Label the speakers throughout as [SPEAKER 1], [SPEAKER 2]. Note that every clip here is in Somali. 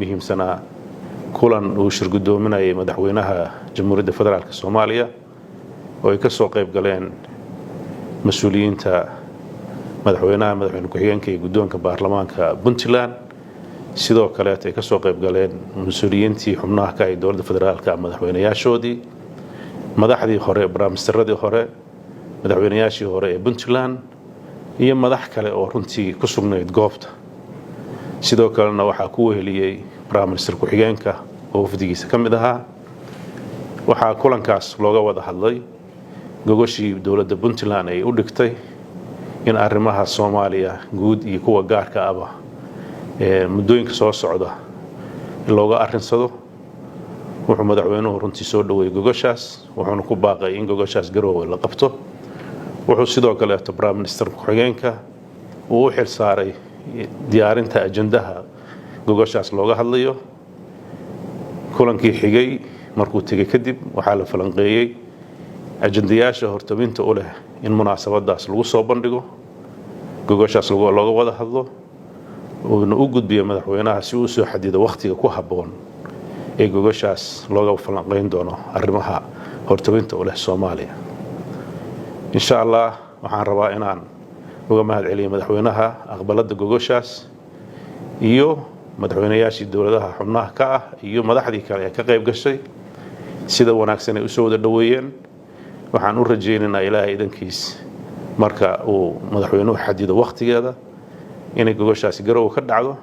[SPEAKER 1] muhiimsanaa kulan uu shir guddoominayay madaxweynaha Jamhuuriyadda Federaalka Soomaaliya, oo ay ka soo qayb galeen mas-uuliyiinta madaxweynaha, madaxweyne ku-xigeenka iyo guddoonka baarlamaanka Puntland. Sidoo kaleeto ay ka soo qayb galeen mas-uuliyiintii xubnaha ka ay dowladda federaalka, madaxweynayaashoodii, madaxdii hore, baraamisteradii hore, madaxweynayaashii hore ee Puntland iyo madax kale oo runtii ku sugnayd goobta. Sidoo kalena waxaa ku weheliyey prime minister ku-xigeenka oo wafdigiisa ka mid ahaa. Waxaa kulankaas looga wada hadlay gogoshii dowladda Puntland ay u dhigtay in arrimaha Soomaaliya guud iyo kuwa gaarka aba muddooyinka soo socda looga arrinsado. Wuxuu madaxweynuhu runtii soo dhoweeyey gogoshaas, wuxuuna ku baaqay in gogoshaas Garoowe la qabto. Wuxuu sidoo kaleeto prime minister ku-xigeenka uu u xil saaray diyaarinta ajandaha gogoshaas looga hadlayo. Kulankii xigay markuu tegey kadib, waxaa la falanqeeyey ajandayaasha hortabinta u leh in munaasabadaas lagu soo bandhigo, gogoshaas looga wada hadlo, uuna u gudbiyo madaxweynaha si uu soo xadido wakhtiga ku habboon ee gogoshaas looga falanqeyn doono arrimaha hortabinta u leh Soomaaliya. Insha Allah, waxaan rabaa inaan uga mahad celiyo madaxweynaha aqbaladda gogoshaas iyo madaxweynayaashii dowladaha xubnaha ka ah iyo madaxdii kale ee ka qayb gashay sida wanaagsan ay usoo wada dhoweeyeen. Waxaan u rajaynaynaa, Ilaahay idankiis, marka uu madaxweynuhu xadido wakhtigeeda inay gogoshaasi Garowe ka dhacdo.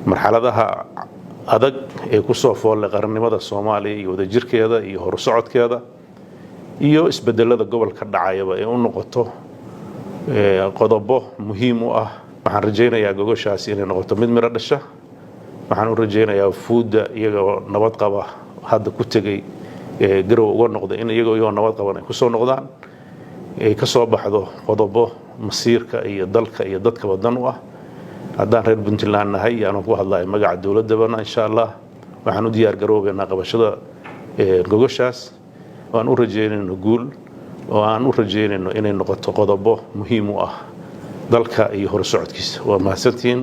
[SPEAKER 1] Marxaladaha adag ee ku soo foolle qarannimada Soomaaliya iyo wadajirkeeda iyo horusocodkeeda iyo isbedelada gobolka dhacayaba ee u noqoto qodobo muhiim u ah. Waxaan rajaynayaa gogoshaasi inay noqoto mid miro dhasha. Waxaan u rajaynayaa wufuudda iyagoo nabad qaba hadda ku tegey Garow uga noqda in iyagoo nabad qaban ay kusoo noqdaan, ay ka soo baxdo qodobo masiirka iyo dalka iyo dadkaba dan u ah. Haddaan reer Puntland nahay iyo anuu ku hadlayo magaca dowladdabana, insha Allah waxaan u diyaar garoobaynaa qabashada gogoshaas. Waan u rajaynayno guul oo aan u rajaynayno inay noqoto qodobo muhiim u ah dalka iyo horusocodkiisa. Waa mahadsantihiin.